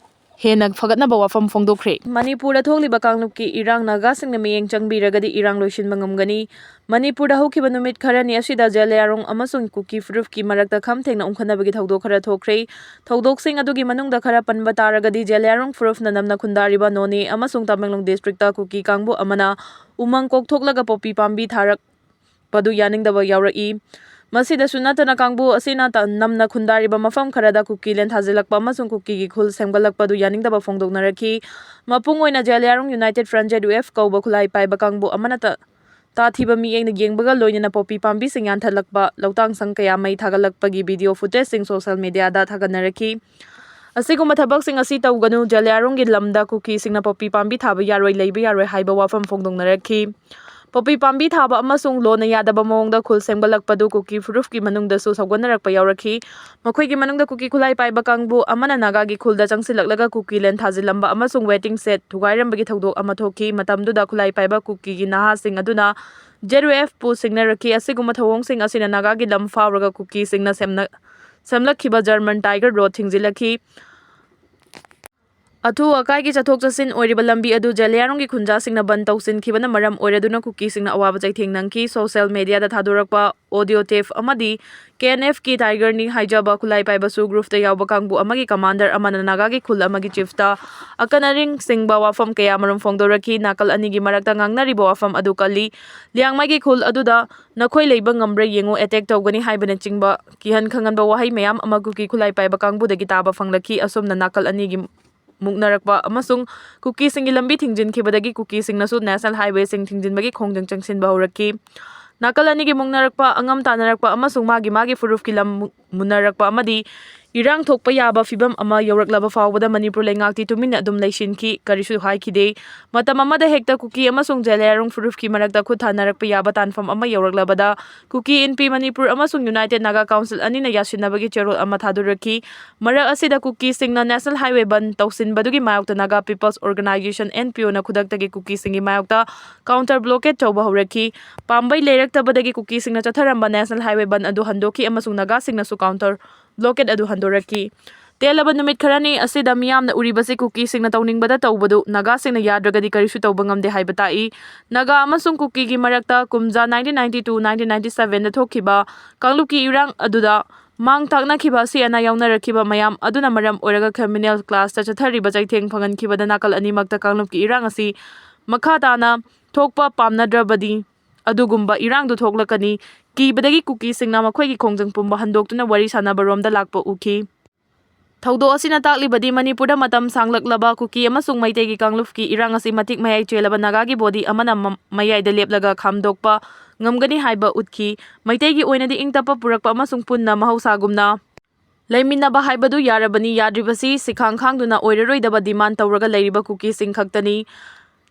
ꯍꯦꯟꯅ ꯐꯒꯠꯅꯕ ꯋꯥꯐꯝ ꯐꯣꯡꯗꯣꯛꯈ꯭ꯔꯦ꯫ ꯃꯅꯤꯄꯨꯔꯗ ꯊꯣꯛꯂꯤꯕ ꯀꯥꯡꯂꯨꯞꯀꯤ ꯏꯔꯥꯡ ꯅꯥꯒꯥꯁꯤꯡꯅ ꯃꯤꯠꯌꯦꯡ ꯆꯪꯕꯤꯔꯒꯗꯤ ꯏꯔꯥꯡ ꯂꯣꯏꯁꯤꯟꯕ ꯉꯝꯒꯅꯤ꯫ ꯃꯅꯤꯄꯨꯔꯗ ꯍꯧꯈꯤꯕ ꯅꯨꯃꯤꯠ ꯈꯔꯅꯤ ꯑꯁꯤꯗ ꯖꯦꯂꯤꯌꯥꯡꯔꯣꯡ ꯑꯃꯁꯨꯡ ꯀꯨꯀꯤ ꯐꯨꯔꯨꯞꯀꯤ ꯃꯔꯛꯇ ꯈꯝ ꯊꯦꯡꯅ ꯎꯪꯈꯠꯅꯕꯒꯤ ꯊꯧꯗꯣꯛ ꯈꯔ ꯊꯣꯛꯈ꯭ꯔꯦ꯫ ꯊꯧꯗꯣꯛꯁꯤꯡ ꯑꯗꯨꯒꯤ ꯃꯅꯨꯡꯗ ꯈꯔ ꯄꯟꯕ ꯇꯥꯔꯒꯗꯤ, ꯖꯦꯂꯤꯌꯥꯡꯔꯣꯡ ꯐꯨꯔꯨꯞꯅ ꯅꯝꯅ ꯈꯨꯟꯗꯥꯔꯤꯕ ꯅꯣꯅꯦ ꯑꯃꯁꯨꯡ ꯇꯃꯦꯡꯂꯣꯡ ꯗꯤꯁꯇ꯭ꯔꯤꯛꯇ ꯀꯨꯀꯤ ꯀꯥꯡꯕꯨ ꯑꯃꯅ ꯎꯃꯪ ꯀꯣꯛꯊꯣꯛꯂꯒ ꯄꯣꯄꯤ ꯄꯥꯝꯕꯤ ꯊꯥꯔꯛ ꯄꯗꯨ ꯌꯥꯅꯤꯡꯗꯕ ꯌꯥꯎꯔꯛꯏ꯫ ꯃꯁꯤꯗꯁꯨ ꯅꯠꯇꯅ, ꯀꯥꯡꯕꯨ ꯑꯁꯤꯅ ꯇ-, ꯅꯝꯅ ꯈꯨꯟꯗꯥꯔꯤꯕ ꯃꯐꯝ ꯈꯔꯗ ꯀꯨꯀꯤ ꯂꯦꯟ ꯊꯥꯖꯤꯜꯂꯛꯄ ꯑꯃꯁꯨꯡ ꯀꯨꯀꯤꯒꯤ ꯈꯨꯜ ꯁꯦꯝꯒꯠꯂꯛꯄꯗꯨ ꯌꯥꯅꯤꯡꯗꯕ ꯐꯣꯡꯗꯣꯛꯅꯔꯛꯈꯤ꯫ ꯃꯄꯨꯡ ꯑꯣꯏꯅ Zeliangrong United Front, Z U F, ꯀꯧꯕ ꯈꯨꯠꯂꯥꯏ ꯄꯥꯏꯕ ꯀꯥꯡꯕꯨ ꯑꯃꯅ ꯇ-, ꯇꯥꯊꯤꯕ ꯃꯤꯠꯌꯦꯡꯅ ꯌꯦꯡꯕꯒ ꯂꯣꯏꯅꯅ ꯄꯣꯄꯤ ꯄꯥꯝꯕꯤꯁꯤꯡ ꯌꯥꯟꯊꯠꯂꯛꯄ, ꯂꯧꯇꯥꯡ ꯁꯪ ꯀꯌꯥ ꯃꯩ ꯊꯥꯒꯠꯂꯛꯄꯒꯤ video footageꯁꯤꯡ social mediaꯗ ꯊꯥꯒꯠꯅꯔꯛꯈꯤ꯫ ꯑꯁꯤꯒꯨꯝꯕ ꯊꯕꯛꯁꯤꯡ ꯑꯁꯤ ꯇꯧꯒꯅꯨ, ꯖꯦꯂꯤꯌꯥꯡꯔꯣꯡꯒꯤ ꯂꯝꯗ ꯀꯨꯀꯤꯁꯤꯡꯅ ꯄꯣꯄꯤ ꯄꯥꯝꯕꯤ ꯊꯥꯕ ꯌꯥꯔꯣꯏ, ꯂꯩꯕ ꯌꯥꯔꯣꯏ ꯍꯥꯏꯕ ꯋꯥꯐꯝ ꯐꯣꯡꯗꯣꯛꯅꯔꯛꯈꯤ꯫ ꯄꯣꯄꯤ ꯄꯥꯝꯕꯤ ꯊꯥꯕ ꯑꯃꯁꯨꯡ ꯂꯣꯅ ꯌꯥꯗꯕ ꯃꯑꯣꯡꯗ ꯈꯨꯜ ꯁꯦꯝꯒꯠꯂꯛꯄꯗꯨ ꯀꯨꯀꯤ ꯐꯨꯔꯨꯞꯀꯤ ꯃꯅꯨꯡꯗꯁꯨ ꯁꯧꯒꯠꯅꯔꯛꯄ ꯌꯥꯎꯔꯛꯈꯤ꯫ ꯃꯈꯣꯏꯒꯤ ꯃꯅꯨꯡꯗ ꯀꯨꯀꯤ ꯈꯨꯠꯂꯥꯏ ꯄꯥꯏꯕ ꯀꯥꯡꯕꯨ ꯑꯃꯅ ꯅꯥꯒꯥꯒꯤ ꯈꯨꯜꯗ ꯆꯪꯁꯤꯜꯂꯛꯂꯒ ꯀꯨꯀꯤ ꯂꯦꯟ ꯊꯥꯖꯤꯜꯂꯝꯕ ꯑꯃꯁꯨꯡ waiting shed ꯊꯨꯒꯥꯏꯔꯝꯕꯒꯤ ꯊꯧꯗꯣꯛ ꯑꯃ ꯊꯣꯛꯈꯤ꯫ ꯃꯇꯝꯗꯨꯗ ꯈꯨꯠꯂꯥꯏ ꯄꯥꯏꯕ ꯀꯨꯀꯤꯒꯤ ꯅꯍꯥꯁꯤꯡ ꯑꯗꯨꯅ Z U Fꯄꯨ ꯁꯤꯡꯅꯔꯛꯈꯤ꯫ ꯑꯁꯤꯒꯨꯝꯕ ꯊꯧꯑꯣꯡꯁꯤꯡ ꯑꯁꯤꯅ ꯅꯥꯒꯥꯒꯤ ꯂꯝ ꯐꯥꯎꯔꯒ ꯀꯨꯀꯤꯁꯤꯡꯅ ꯁꯦꯝꯅ-, ꯁꯦꯝꯂꯛꯈꯤꯕ German Tiger Road ꯊꯤꯡꯖꯤꯜꯂꯛꯈꯤ꯫ ꯑꯊꯨ ꯑꯀꯥꯏꯒꯤ ꯆꯠꯊꯣꯛ ꯆꯠꯁꯤꯟ ꯑꯣꯏꯔꯤꯕ ꯂꯝꯕꯤ ꯑꯗꯨ ꯖꯦꯂꯤꯌꯥꯡꯔꯣꯡꯒꯤ ꯈꯨꯟꯖꯥꯁꯤꯡꯅ ꯕꯟ ꯇꯧꯁꯤꯟꯈꯤꯕꯅ ꯃꯔꯝ ꯑꯣꯏꯔꯗꯨꯅ ꯀꯨꯀꯤꯁꯤꯡꯅ ꯑꯋꯥꯕ ꯆꯩꯊꯦꯡ ꯅꯪꯈꯤ꯫ Social mediaꯗ ꯊꯥꯗꯣꯔꯛꯄ audio tape ꯑꯃꯗꯤ K N Fꯀꯤ Tigerꯅꯤ ꯍꯥꯏꯖꯕ ꯈꯨꯠꯂꯥꯏ ꯄꯥꯏꯕꯁꯨ groupꯇ ꯌꯥꯎꯕ ꯀꯥꯡꯕꯨ ꯑꯃꯒꯤ commander ꯑꯃꯅ ꯅꯥꯒꯥꯒꯤ ꯈꯨꯜ ꯑꯃꯒꯤ chiefꯇ ꯑꯀꯟ ꯑꯔꯤꯡ ꯁꯤꯡꯕ ꯋꯥꯐꯝ ꯀꯌꯥ ꯃꯔꯨꯝ ꯐꯣꯡꯗꯣꯔꯛꯈꯤ꯫ ꯅꯥꯀꯜ ꯑꯅꯤꯒꯤ ꯃꯔꯛꯇ ꯉꯥꯡꯅꯔꯤꯕ ꯋꯥꯐꯝ ꯑꯗꯨ ꯀꯜꯂꯤ꯫ ꯂꯤꯌꯥꯡꯃꯩꯒꯤ ꯈꯨꯜ ꯑꯗꯨꯗ ꯅꯈꯣꯏ ꯂꯩꯕ ꯉꯝꯕ꯭ꯔꯥ ꯌꯦꯡꯉꯨ, attack ꯇꯧꯒꯅꯤ ꯍꯥꯏꯕꯅꯆꯤꯡꯕ ꯀꯤꯍꯟ ꯈꯪꯍꯟꯕ ꯋꯥꯍꯩ ꯃꯌꯥꯝ ꯑꯃ ꯀꯨꯀꯤ ꯈꯨꯠꯂꯥꯏ ꯄꯥꯏꯕ ꯀꯥꯡꯕꯨꯗꯒꯤ ꯇꯥꯕ ꯐꯪꯂꯛꯈꯤ꯫ ꯑꯁꯨꯝꯅ ꯅꯥꯀꯜ ꯑꯅꯤꯒꯤ ꯃꯨꯛꯅꯔꯛꯄ ꯑꯃꯁꯨꯡ ꯀꯨꯀꯤꯁꯤꯡꯒꯤ ꯂꯝꯕꯤ ꯊꯤꯡꯖꯤꯟꯈꯤꯕꯗꯒꯤ ꯀꯨꯀꯤꯁꯤꯡꯅꯁꯨ national highwayꯁꯤꯡ ꯊꯤꯡꯖꯤꯟꯕꯒꯤ ꯈꯣꯡꯖꯪ ꯆꯪꯁꯤꯟꯕ ꯍꯧꯔꯛꯈꯤ꯫ ꯅꯥꯀꯜ ꯑꯅꯤꯒꯤ ꯃꯨꯛꯅꯔꯛꯄ, ꯑꯉꯝ ꯇꯥꯅꯔꯛꯄ ꯑꯃꯁꯨꯡ ꯃꯥꯒꯤ ꯃꯥꯒꯤ ꯐꯨꯔꯨꯞꯀꯤ ꯂꯝ ꯃꯨ-, ꯃꯨꯟꯅꯔꯛꯄ ꯑꯃꯗꯤ ꯏꯔꯥꯡ ꯊꯣꯛꯄ ꯌꯥꯕ ꯐꯤꯚꯝ ꯑꯃ ꯌꯧꯔꯛꯂꯕ ꯐꯥꯎꯕꯗ ꯃꯅꯤꯄꯨꯔ ꯂꯩꯉꯥꯛꯇꯤ ꯇꯨꯃꯤꯟꯅ ꯑꯗꯨꯝ ꯂꯩꯁꯤꯟꯈꯤ, ꯀꯔꯤꯁꯨ ꯍꯥꯏꯈꯤꯗꯦ꯫ ꯃꯇꯝ ꯑꯃꯗ ꯍꯦꯛꯇ ꯀꯨꯀꯤ ꯑꯃꯁꯨꯡ ꯖꯦꯂꯤꯌꯥꯡꯔꯣꯡ ꯐꯨꯔꯨꯞꯀꯤ ꯃꯔꯛꯇ ꯈꯨꯠ ꯊꯥꯅꯔꯛꯄ ꯌꯥꯕ ꯇꯥꯟꯐꯝ ꯑꯃ ꯌꯧꯔꯛꯂꯕꯗ ꯀꯨꯀꯤ ꯏꯟꯄꯤ ꯃꯅꯤꯄꯨꯔ ꯑꯃꯁꯨꯡ ꯌꯨꯅꯥꯏꯇꯦꯗ ꯅꯥꯒꯥ ꯀꯥꯎꯟꯁꯤꯜ ꯑꯅꯤꯅ ꯌꯥꯁꯤꯟꯅꯕꯒꯤ ꯆꯦꯔꯣꯜ ꯑꯃ ꯊꯥꯗꯣꯔꯛꯈꯤ꯫ ꯃꯔꯛ ꯑꯁꯤꯗ ꯀꯨꯀꯤꯁꯤꯡꯅ ꯅꯦꯁꯅꯦꯜ ꯍꯥꯏꯋꯦ ꯕꯟ ꯇꯧꯁꯤꯟꯕꯗꯨꯒꯤ ꯃꯥꯌꯣꯛꯇ ꯅꯥꯒꯥ ꯄꯤꯄꯜꯁ ꯑꯣꯔꯒꯅꯥꯏꯖꯦꯁꯟ, NPO, ꯅ ꯈꯨꯗꯛꯇꯒꯤ ꯀꯨꯀꯤꯁꯤꯡꯒꯤ ꯃꯥꯌꯣꯛꯇ ꯀꯥꯎꯟꯇꯔ ꯕ꯭ꯂꯣꯀꯦꯗ ꯇꯧꯕ ꯍꯧꯔꯛꯈꯤ꯫ ꯄꯥꯝꯕꯩ ꯂꯩꯔꯛꯇꯕꯗꯒꯤ ꯀꯨꯀꯤꯁꯤꯡꯅ ꯆꯠꯊꯔꯝꯕ ꯅꯦꯁꯅꯦꯜ ꯍꯥꯏꯋꯦ ꯕꯟ ꯑꯗꯨ ꯍꯟꯗꯣꯛꯈꯤ ꯑꯃꯁꯨꯡ ꯅꯥꯒꯥꯁꯤꯡꯅꯁꯨ ꯀꯥꯎꯟꯇꯔ ꯕ꯭ꯂꯣꯀꯦꯗ ꯑꯗꯨ ꯍꯟꯗꯣꯔꯛꯈꯤ꯫ ꯇꯦꯜꯂꯕ ꯅꯨꯃꯤꯠ ꯈꯔꯅꯤ ꯑꯁꯤꯗ ꯃꯤꯌꯥꯝꯅ ꯎꯔꯤꯕꯁꯤ ꯀꯨꯀꯤꯁꯤꯡꯅ ꯇꯧꯅꯤꯡꯕꯗ ꯇꯧꯕꯗꯨ ꯅꯥꯒꯥꯁꯤꯡꯅ ꯌꯥꯗ꯭ꯔꯒꯗꯤ ꯀꯔꯤꯁꯨ ꯇꯧꯕ ꯉꯝꯗꯦ ꯍꯥꯏꯕ ꯇꯥꯛꯏ꯫ ꯅꯥꯒꯥ ꯑꯃꯁꯨꯡ ꯀꯨꯀꯤꯒꯤ ꯃꯔꯛꯇ ꯀꯨꯝꯖꯥ nineteen ninety-two nineteen ninety-seven ꯗ ꯊꯣꯛꯈꯤꯕ ꯀꯥꯡꯂꯨꯞꯀꯤ ꯏꯔꯥꯡ ꯑꯗꯨꯗ ꯃꯥꯡ ꯇꯥꯛꯅꯈꯤꯕ ꯑꯁꯤ ꯑꯅꯥ ꯌꯥꯎꯅꯔꯛꯈꯤꯕ ꯃꯌꯥꯝ ꯑꯗꯨꯅ ꯃꯔꯝ ꯑꯣꯏꯔꯒ ꯀꯝꯃ꯭ꯌꯨꯅꯦꯜ ꯀ꯭ꯂꯥꯁꯇ ꯆꯠꯊꯔꯤꯕ ꯆꯩꯊꯦꯡ ꯐꯪꯍꯟꯈꯤꯕꯗ ꯅꯥꯀꯜ ꯑꯅꯤꯃꯛꯇ ꯀꯥꯡꯂꯨꯞꯀꯤ ꯏꯔꯥꯡ ꯑꯁꯤ ꯃꯈꯥ ꯇꯥꯅ ꯊꯣꯛꯄ ꯄꯥꯝꯅꯗ꯭ꯔꯕꯗꯤ ꯑꯗꯨꯒꯨꯝꯕ ꯏꯔꯥꯡꯗꯨ ꯊꯣꯛꯂꯛꯀꯅꯤ꯫ ꯀꯤꯕꯗꯒꯤ ꯀꯨꯀꯤꯁꯤꯡꯅ ꯃꯈꯣꯏꯒꯤ ꯈꯣꯡꯖꯪ ꯄꯨꯝꯕ ꯍꯟꯗꯣꯛꯇꯨꯅ ꯋꯥꯔꯤ ꯁꯥꯟꯅꯕꯔꯣꯝꯗ ꯂꯥꯛꯄ ꯎꯈꯤ꯫ ꯊꯧꯗꯣꯛ ꯑꯁꯤꯅ ꯇꯥꯛꯂꯤꯕꯗꯤ ꯃꯅꯤꯄꯨꯔꯗ ꯃꯇꯝ ꯁꯥꯡꯂꯛꯂꯕ ꯀꯨꯀꯤ ꯑꯃꯁꯨꯡ ꯃꯩꯇꯩꯒꯤ ꯀꯥꯡꯂꯨꯞꯀꯤ ꯏꯔꯥꯡ ꯑꯁꯤ ꯃꯇꯤꯛ ꯃꯌꯥꯏ ꯆꯦꯜꯂꯕ ꯅꯥꯒꯥꯒꯤ ꯕꯣꯗꯤ ꯑꯃꯅ ꯃ-, ꯃꯌꯥꯏꯗ ꯂꯦꯞꯂꯒ ꯈꯥꯝꯗꯣꯛꯄ ꯉꯝꯒꯅꯤ ꯍꯥꯏꯕ ꯎꯠꯈꯤ꯫ ꯃꯩꯇꯩꯒꯤ ꯑꯣꯏꯅꯗꯤ ꯏꯪ ꯇꯞꯄ ꯄꯨꯔꯛꯄ ꯑꯃꯁꯨꯡ ꯄꯨꯟꯅ ꯃꯍꯧꯁꯥꯒꯨꯝꯅ ꯂꯩꯃꯤꯟꯅꯕ ꯍꯥꯏꯕꯗꯨ ꯌꯥꯔꯕꯅꯤ꯫ ꯌꯥꯗ꯭ꯔꯤꯕꯁꯤ ꯁꯤꯈꯥꯡ ꯈꯥꯡꯗꯨꯅ ꯑꯣꯏꯔꯔꯣꯏꯗꯕ ꯗꯤꯃꯥꯟ ꯇꯧꯔꯒ ꯂꯩꯔꯤꯕ ꯀꯨꯀꯤꯁꯤꯡ ꯈꯛꯇꯅꯤ꯫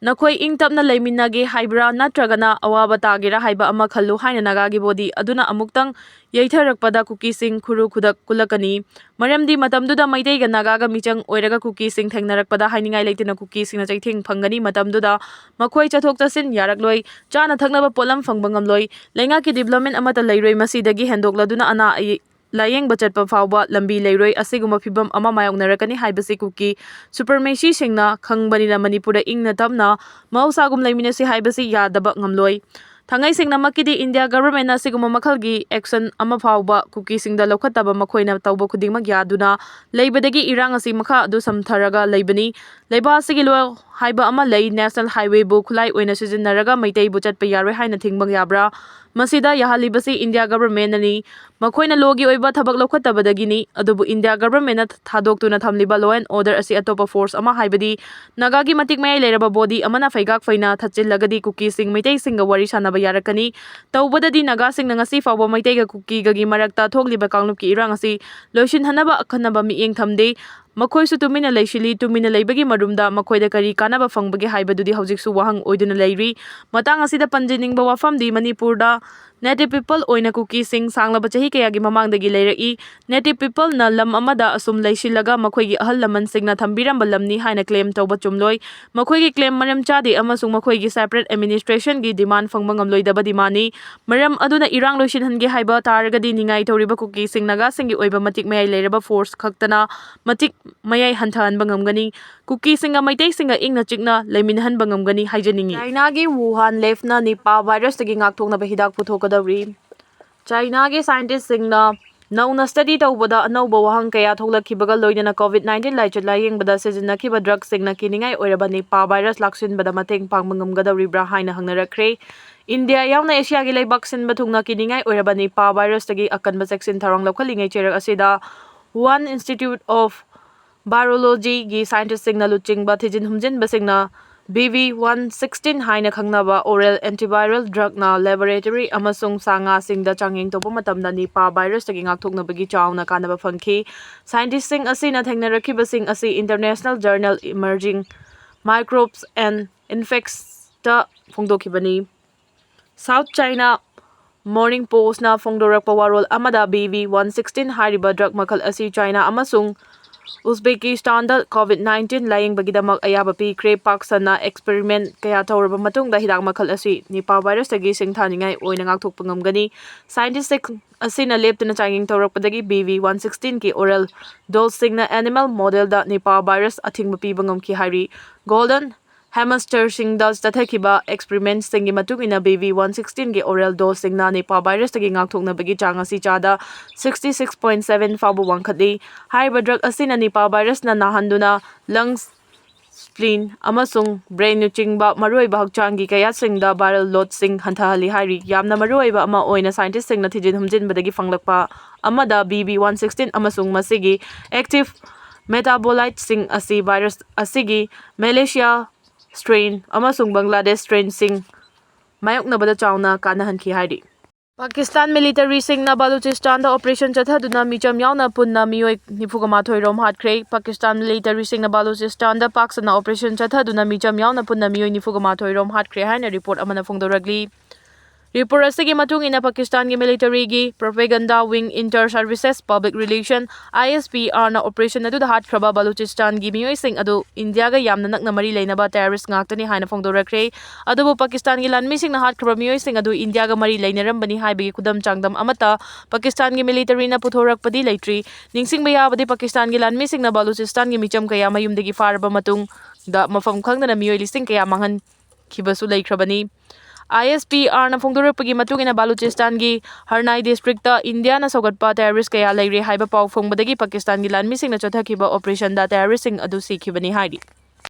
ꯅꯈꯣꯏ ꯏꯪ ꯇꯞꯅ ꯂꯩꯃꯤꯟꯅꯒꯦ ꯍꯥꯏꯕ꯭ꯔꯥ ꯅꯠꯇ꯭ꯔꯒꯅ ꯑꯋꯥꯕ ꯇꯥꯒꯦꯔꯥ ꯍꯥꯏꯕ ꯑꯃ ꯈꯜꯂꯨ ꯍꯥꯏꯅ ꯅꯥꯒꯥꯒꯤ ꯕꯣꯗꯤ ꯑꯗꯨꯅ ꯑꯃꯨꯛꯇꯪ ꯌꯩꯊꯔꯛꯄꯗ ꯀꯨꯀꯤꯁꯤꯡ ꯈꯨꯔꯨ ꯈꯨꯗꯛ ꯀꯨꯜꯂꯛꯀꯅꯤ꯫ ꯃꯔꯝꯗꯤ ꯃꯇꯝꯗꯨꯗ ꯃꯩꯇꯩꯒ ꯅꯥꯒꯥꯒ ꯃꯤꯆꯪ ꯑꯣꯏꯔꯒ ꯀꯨꯀꯤꯁꯤꯡ ꯊꯦꯡꯅꯔꯛꯄꯗ ꯍꯥꯏꯅꯤꯡꯉꯥꯏ ꯂꯩꯇꯅ ꯀꯨꯀꯤꯁꯤꯡꯅ ꯆꯩꯊꯦꯡ ꯐꯪꯒꯅꯤ꯫ ꯃꯇꯝꯗꯨꯗ ꯃꯈꯣꯏ ꯆꯠꯊꯣꯛ ꯆꯠꯁꯤꯟ ꯌꯥꯔꯛꯂꯣꯏ, ꯆꯥꯅ ꯊꯛꯅꯕ ꯄꯣꯠꯂꯝ ꯐꯪꯕ ꯉꯝꯂꯣꯏ, ꯂꯩꯉꯥꯛꯀꯤ ꯗꯤꯕ꯭ꯂꯞꯃꯦꯟ ꯑꯃꯠꯇ ꯂꯩꯔꯣꯏ꯫ ꯃꯁꯤꯗꯒꯤ ꯍꯦꯟꯗꯣꯛꯂꯗꯨꯅ ꯑꯅꯥ ꯑꯌꯦꯛ ꯂꯥꯌꯦꯡꯕ ꯆꯠꯄ ꯐꯥꯎꯕ ꯂꯝꯕꯤ ꯂꯩꯔꯣꯏ꯫ ꯑꯁꯤꯒꯨꯝꯕ ꯐꯤꯚꯝ ꯑꯃ ꯃꯥꯌꯣꯛꯅꯔꯛꯀꯅꯤ ꯍꯥꯏꯕꯁꯤ ꯀꯨꯀꯤ ꯁꯨꯄ꯭ꯔꯃꯦꯁꯤꯁꯤꯡꯅ ꯈꯪꯕꯅꯤꯅ ꯃꯅꯤꯄꯨꯔꯗ ꯏꯪꯅ ꯇꯞꯅ ꯃꯍꯧꯁꯥꯒꯨꯝ ꯂꯩꯃꯤꯟꯅꯁꯤ ꯍꯥꯏꯕꯁꯤ ꯌꯥꯗꯕ ꯉꯝꯂꯣꯏ꯫ ꯊꯥꯡꯉꯩ ꯁꯦꯡꯅꯃꯛꯀꯤꯗꯤ ꯏꯟꯗꯤꯌꯥ ꯒꯚꯔꯟꯃꯦꯟꯠꯅ ꯑꯁꯤꯒꯨꯝꯕ ꯃꯈꯜꯒꯤ ꯑꯦꯛꯁꯟ ꯑꯃ ꯐꯥꯎꯕ ꯀꯨꯀꯤꯁꯤꯡꯗ ꯂꯧꯈꯠꯇꯕ, ꯃꯈꯣꯏꯅ ꯇꯧꯕ ꯈꯨꯗꯤꯡꯃꯛ ꯌꯥꯗꯨꯅ ꯂꯩꯕꯗꯒꯤ ꯏꯔꯥꯡ ꯑꯁꯤ ꯃꯈꯥ ꯑꯗꯨ ꯁꯝꯊꯔꯒ ꯂꯩꯕꯅꯤ꯫ ꯂꯩꯕꯥꯛ ꯑꯁꯤꯒꯤ ꯂꯣ-, ꯍꯥꯏꯕ ꯑꯃ ꯂꯩ꯫ National Highwayꯕꯨ ꯈꯨꯠꯂꯥꯏ ꯑꯣꯏꯅ ꯁꯤꯖꯤꯟꯅꯔꯒ ꯃꯩꯇꯩꯕꯨ ꯆꯠꯄ ꯌꯥꯔꯣꯏ ꯍꯥꯏꯅ ꯊꯤꯡꯕ ꯌꯥꯕ꯭ꯔꯥ? ꯃꯁꯤꯗ ꯌꯥꯍꯜꯂꯤꯕꯁꯤ India Governmentꯅꯅꯤ꯫ ꯃꯈꯣꯏꯅ lawꯒꯤ ꯑꯣꯏꯕ ꯊꯕꯛ ꯂꯧꯈꯠꯇꯕꯗꯒꯤꯅꯤ꯫ ꯑꯗꯨꯕꯨ India Governmentꯅ ꯊꯥꯗꯣꯛꯇꯨꯅ ꯊꯝꯂꯤꯕ law and order ꯑꯁꯤ ꯑꯇꯣꯞꯄ force ꯑꯃ, ꯍꯥꯏꯕꯗꯤ ꯅꯥꯒꯥꯒꯤ ꯃꯇꯤꯛ ꯃꯌꯥꯏ ꯂꯩꯔꯕ body ꯑꯃꯅ ꯐꯩꯒꯥꯛ ꯐꯩꯅ ꯊꯠꯆꯤꯜꯂꯒꯗꯤ ꯀꯨꯀꯤꯁꯤꯡ ꯃꯩꯇꯩꯁꯤꯡꯒ ꯋꯥꯔꯤ ꯁꯥꯟꯅꯕ ꯌꯥꯔꯛꯀꯅꯤ꯫ ꯇꯧꯕꯗꯗꯤ ꯅꯥꯒꯥꯁꯤꯡꯅ ꯉꯁꯤ ꯐꯥꯎꯕ ꯃꯩꯇꯩꯒ ꯀꯨꯀꯤꯒꯒꯤ ꯃꯔꯛꯇ ꯊꯣꯛꯂꯤꯕ ꯀꯥꯡꯂꯨꯞꯀꯤ ꯏꯔꯥꯡ ꯑꯁꯤ ꯂꯣꯏꯁꯤꯟꯍꯟꯅꯕ ꯑꯈꯟꯅꯕ ꯃꯤꯠꯌꯦꯡ ꯊꯝꯗꯦ꯫ ꯃꯈꯣꯏꯁꯨ ꯇꯨꯃꯤꯟꯅ ꯂꯩꯁꯤꯜꯂꯤ꯫ ꯇꯨꯃꯤꯟꯅ ꯂꯩꯕꯒꯤ ꯃꯔꯨꯝꯗ ꯃꯈꯣꯏꯗ ꯀꯔꯤ ꯀꯥꯟꯅꯕ ꯐꯪꯕꯒꯦ ꯍꯥꯏꯕꯗꯨꯗꯤ ꯍꯧꯖꯤꯛꯁꯨ ꯋꯥꯍꯪ ꯑꯣꯏꯗꯨꯅ ꯂꯩꯔꯤ꯫ ꯃꯇꯥꯡ ꯑꯁꯤꯗ ꯄꯟꯖꯅꯤꯡꯕ ꯋꯥꯐꯝꯗꯤ, ꯃꯅꯤꯄꯨꯔꯗ native people ꯑꯣꯏꯅ ꯀꯨꯀꯤꯁꯤꯡ ꯁꯥꯡꯂꯕ ꯆꯍꯤ ꯀꯌꯥꯒꯤ ꯃꯃꯥꯡꯗꯒꯤ ꯂꯩꯔꯛꯏ꯫ Native peopleꯅ ꯂꯝ ꯑꯃꯗ ꯑꯁꯨꯝ ꯂꯩꯁꯤꯜꯂꯒ ꯃꯈꯣꯏꯒꯤ ꯑꯍꯜ ꯂꯃꯟꯁꯤꯡꯅ ꯊꯝꯕꯤꯔꯝꯕ ꯂꯝꯅꯤ ꯍꯥꯏꯅ claim ꯇꯧꯕ ꯆꯨꯝꯂꯣꯏ꯫ ꯃꯈꯣꯏꯒꯤ claim ꯃꯔꯝ ꯆꯥꯗꯦ ꯑꯃꯁꯨꯡ ꯃꯈꯣꯏꯒꯤ separate administrationꯒꯤ demand ꯐꯪꯕ ꯉꯝꯂꯣꯏꯗꯕꯗꯤ ꯃꯥꯅꯤ꯫ ꯃꯔꯝ ꯑꯗꯨꯅ ꯏꯔꯥꯡ ꯂꯣꯏꯁꯤꯟꯍꯟꯒꯦ ꯍꯥꯏꯕ ꯇꯥꯔꯒꯗꯤ ꯅꯤꯡꯉꯥꯏ ꯇꯧꯔꯤꯕ ꯀꯨꯀꯤꯁꯤꯡ ꯅꯥꯒꯥꯁꯤꯡꯒꯤ ꯑꯣꯏꯕ ꯃꯇꯤꯛ ꯃꯌꯥꯏ ꯂꯩꯔꯕ force ꯈꯛꯇꯅ ꯃꯇꯤꯛ ꯃꯌꯥꯏ ꯍꯟꯊꯍꯟꯕ ꯉꯝꯒꯅꯤ꯫ ꯀꯨꯀꯤꯁꯤꯡꯒ ꯃꯩꯇꯩꯁꯤꯡꯒ ꯏꯪꯅ ꯆꯤꯛꯅ ꯂꯩꯃꯤꯟꯅꯍꯟꯕ ꯉꯝꯒꯅꯤ ꯍꯥꯏꯖꯅꯤꯡꯏ꯫ ꯆꯥꯏꯅꯥꯒꯤ ꯋꯨꯍꯥꯟ labꯅ Nipah virusꯇꯒꯤ ꯉꯥꯛꯊꯣꯛꯅꯕ ꯍꯤꯗꯥꯛ ꯄꯨꯊꯣꯛꯀꯗꯧꯔꯤ꯫ ꯆꯥꯏꯅꯥꯒꯤ scientistꯁꯤꯡꯅ ꯅꯧꯅ study ꯇꯧꯕꯗ ꯑꯅꯧꯕ ꯋꯥꯍꯪ ꯀꯌꯥ ꯊꯣꯛꯂꯛꯈꯤꯕꯒ ꯂꯣꯏꯅꯅ COVID nineteen ꯂꯥꯏꯆꯠ ꯂꯥꯌꯦꯡꯕꯗ ꯁꯤꯖꯤꯟꯅꯈꯤꯕ drugꯁꯤꯡꯅ ꯀꯤꯅꯤꯡꯉꯥꯏ ꯑꯣꯏꯔꯕ Nipah virus ꯂꯥꯛꯁꯤꯟꯕꯗ ꯃꯇꯦꯡ ꯄꯥꯡꯕ ꯉꯝꯒꯗꯧꯔꯤꯕ꯭ꯔꯥ ꯍꯥꯏꯅ ꯍꯪꯅꯔꯛꯈ꯭ꯔꯦ꯫ ꯏꯟꯗꯤꯌꯥ ꯌꯥꯎꯅ ꯑꯦꯁꯤꯌꯥꯒꯤ ꯂꯩꯕꯥꯛ ꯁꯤꯟꯕ ꯊꯨꯡꯅ ꯀꯤꯅꯤꯡꯉꯥꯏ ꯑꯣꯏꯔꯕ Nipah virusꯇꯒꯤ ꯑꯀꯟꯕ ꯆꯦꯛꯁꯤꯟ ꯊꯧꯔꯥꯡ ꯂꯧꯈꯠꯂꯤꯉꯩ ꯆꯩꯔꯛ ꯑꯁꯤꯗ Wuhan Institute of Virologyꯒꯤ scientistꯁꯤꯡꯅ ꯂꯨꯆꯤꯡꯕ ꯊꯤꯖꯤꯟ ꯍꯨꯝꯖꯤꯟꯕꯁꯤꯡꯅ B V one sixteen ꯍꯥꯏꯅ ꯈꯪꯅꯕ oral antiviral drugꯅ laboratory ꯑꯃꯁꯨꯡ ꯁꯥ ꯉꯥꯁꯤꯡꯗ ꯆꯥꯡꯌꯦꯡ ꯇꯧꯕ ꯃꯇꯝꯗ Nipah virusꯇꯒꯤ ꯉꯥꯛꯊꯣꯛꯅꯕꯒꯤ ꯆꯥꯎꯅ ꯀꯥꯟꯅꯕ ꯐꯪꯈꯤ꯫ Scientistꯁꯤꯡ ꯑꯁꯤꯅ ꯊꯦꯡꯅꯔꯛꯈꯤꯕꯁꯤꯡ ꯑꯁꯤ international journal Emerging Microbes and Infectionsꯇ ꯐꯣꯡꯗꯣꯛꯈꯤꯕꯅꯤ꯫ South China Morning Postꯅ ꯐꯣꯡꯗꯣꯔꯛꯄ ꯋꯥꯔꯣꯜ ꯑꯃꯗ B V one sixteen ꯍꯥꯏꯔꯤꯕ drug ꯃꯈꯜ ꯑꯁꯤ ꯆꯥꯏꯅꯥ ꯑꯃꯁꯨꯡ ꯎꯖꯕꯦꯀꯤꯁꯇꯥꯟꯗ COVID nineteen ꯂꯥꯌꯦꯡꯕꯒꯤꯗꯃꯛ ꯑꯌꯥꯕ ꯄꯤꯈ꯭ꯔꯦ꯫ ꯄꯥꯛ ꯁꯟꯅ experiment ꯀꯌꯥ ꯇꯧꯔꯕ ꯃꯇꯨꯡꯗ ꯍꯤꯗꯥꯛ ꯃꯈꯜ ꯑꯁꯤ Nipah virusꯇꯒꯤ ꯁꯤꯡꯊꯥꯅꯤꯡꯉꯥꯏ ꯑꯣꯏꯅ ꯉꯥꯛꯊꯣꯛꯄ ꯉꯝꯒꯅꯤ꯫ Scientistꯁꯤꯡ ꯑꯁꯤꯅ ꯂꯦꯞꯇꯅ ꯆꯥꯡꯌꯦꯡ ꯇꯧꯔꯛꯄꯗꯒꯤ B V one sixteenꯒꯤ oral doseꯁꯤꯡꯅ animal modelꯗ Nipah virus ꯑꯊꯤꯡꯕ ꯄꯤꯕ ꯉꯝꯈꯤ ꯍꯥꯏꯔꯤ꯫ Golden Hamsterꯁꯤꯡꯗ ꯆꯠꯊꯈꯤꯕ experimentꯁꯤꯡꯒꯤ ꯃꯇꯨꯡ ꯏꯟꯅ B V one sixteenꯒꯤ oral doseꯁꯤꯡꯅ Nipah virusꯇꯒꯤ ꯉꯥꯛꯊꯣꯛꯅꯕꯒꯤ ꯆꯥꯡ ꯑꯁꯤ ꯆꯥꯗ sixty six point seven ꯐꯥꯎꯕ ꯋꯥꯡꯈꯠꯂꯤ꯫ ꯍꯥꯏꯔꯤꯕ drug ꯑꯁꯤꯅ Nipah virusꯅ ꯅꯥꯍꯟꯗꯨꯅ lungs spleen ꯑꯃꯁꯨꯡ brainꯅꯆꯤꯡꯕ ꯃꯔꯨꯑꯣꯏꯕ ꯍꯛꯆꯥꯡꯒꯤ ꯀꯌꯥꯠꯁꯤꯡꯗ viral loadꯁꯤꯡ ꯍꯟꯊꯍꯜꯂꯤ ꯍꯥꯏꯔꯤ꯫ ꯌꯥꯝꯅ ꯃꯔꯨꯑꯣꯏꯕ ꯑꯃ ꯑꯣꯏꯅ scientistꯁꯤꯡꯅ ꯊꯤꯖꯤꯟ ꯍꯨꯝꯖꯤꯟꯕꯗꯒꯤ ꯐꯪꯂꯛꯄ ꯑꯃꯗ B B one sixteen ꯑꯃꯁꯨꯡ ꯃꯁꯤꯒꯤ active metaboliteꯁꯤꯡ ꯑꯁꯤ virus ꯑꯁꯤꯒꯤ Malaysia strain ꯑꯃꯁꯨꯡ Bangladesh strainꯁꯤꯡ ꯃꯥꯌꯣꯛꯅꯕꯗ ꯆꯥꯎꯅ ꯀꯥꯟꯅꯍꯟꯈꯤ ꯍꯥꯏꯔꯤ꯫ ꯄꯥꯀꯤꯁꯇꯥꯟ militaryꯁꯤꯡꯅ ꯕꯂꯨꯆꯤꯁꯇꯥꯟꯗ operation ꯆꯠꯊꯗꯨꯅ ꯃꯤꯆꯝ ꯌꯥꯎꯅ ꯄꯨꯟꯅ ꯃꯤꯑꯣꯏ ꯅꯤꯐꯨꯒ ꯃꯥꯊꯣꯏ ꯔꯣꯝ ꯍꯥꯠꯈ꯭ꯔꯦ꯫ ꯄꯥꯀꯤꯁꯇꯥꯟ militaryꯁꯤꯡꯅ ꯕꯂꯨꯆꯤꯁꯇꯥꯟꯗ ꯄꯥꯛ ꯁꯟꯅ operation ꯆꯠꯊꯗꯨꯅ ꯃꯤꯆꯝ ꯌꯥꯎꯅ ꯄꯨꯟꯅ ꯃꯤꯑꯣꯏ ꯅꯤꯐꯨꯒ ꯃꯥꯊꯣꯏ ꯔꯣꯝ ꯍꯥꯠꯈ꯭ꯔꯦ ꯍꯥꯏꯅ report ꯑꯃꯅ ꯐꯣꯡꯗꯣꯔꯛꯂꯤ꯫ Report ꯑꯁꯤꯒꯤ ꯃꯇꯨꯡ ꯏꯟꯅ ꯄꯥꯀꯤꯁꯇꯥꯟꯒꯤ militaryꯒꯤ propaganda wing, inter services, public relation, I S P Rꯅ operation ꯑꯗꯨꯗ ꯍꯥꯠꯈ꯭ꯔꯕ ꯕꯂꯨꯆꯤꯁꯇꯥꯟꯒꯤ ꯃꯤꯑꯣꯏꯁꯤꯡ ꯑꯗꯨ ꯏꯟꯗꯤꯌꯥꯒ ꯌꯥꯝꯅ ꯅꯛꯅ ꯃꯔꯤ ꯂꯩꯅꯕ terrorist ꯉꯥꯛꯇꯅꯤ ꯍꯥꯏꯅ ꯐꯣꯡꯗꯣꯔꯛꯈ꯭ꯔꯦ꯫ ꯑꯗꯨꯕꯨ ꯄꯥꯀꯤꯁꯇꯥꯟꯒꯤ ꯂꯥꯟꯃꯤꯁꯤꯡꯅ ꯍꯥꯠꯈ꯭ꯔꯕ ꯃꯤꯑꯣꯏꯁꯤꯡ ꯑꯗꯨ ꯏꯟꯗꯤꯌꯥꯒ ꯃꯔꯤ ꯂꯩꯅꯔꯝꯕꯅꯤ ꯍꯥꯏꯕꯒꯤ ꯈꯨꯗꯝ ꯆꯥꯡꯗꯝ ꯑꯃꯠꯇ ꯄꯥꯀꯤꯁꯇꯥꯟꯒꯤ militaryꯅ ꯄꯨꯊꯣꯔꯛꯄꯗꯤ ꯂꯩꯇ꯭ꯔꯤ꯫ ꯅꯤꯡꯁꯤꯡꯕ ꯌꯥꯕꯗꯤ, ꯄꯥꯀꯤꯁꯇꯥꯟꯒꯤ ꯂꯥꯟꯃꯤꯁꯤꯡꯅ ꯕꯂꯨꯆꯤꯁꯇꯥꯟꯒꯤ ꯃꯤꯆꯝ ꯀꯌꯥ ꯃꯌꯨꯝꯗꯒꯤ ꯐꯥꯔꯕ ꯃꯇꯨꯡꯗ ꯃꯐꯝ ꯈꯪꯗꯅ ꯃꯤꯑꯣꯏ ꯂꯤꯁꯤꯡ ꯀꯌꯥ ꯃꯥꯡꯍꯟꯈꯤꯕꯁꯨ ꯂꯩꯈ꯭ꯔꯕꯅꯤ꯫ I S P Rꯅ ꯐꯣꯡꯗꯣꯔꯛꯄꯒꯤ ꯃꯇꯨꯡ ꯏꯟꯅ, ꯕꯂꯨꯆꯤꯁꯇꯥꯟꯒꯤ ꯍꯔꯅꯥꯏ districtꯇ ꯏꯟꯗꯤꯌꯥꯅ ꯁꯧꯒꯠꯄ terrorist ꯀꯌꯥ ꯂꯩꯔꯦ ꯍꯥꯏꯕ ꯄꯥꯎ ꯐꯪꯕꯗꯒꯤ ꯄꯥꯀꯤꯁꯇꯥꯟꯒꯤ ꯂꯥꯟꯃꯤꯁꯤꯡꯅ ꯆꯠꯊꯈꯤꯕ operationꯗ terroristꯁꯤꯡ ꯑꯗꯨ ꯁꯤꯈꯤꯕꯅꯤ ꯍꯥꯏꯔꯤ꯫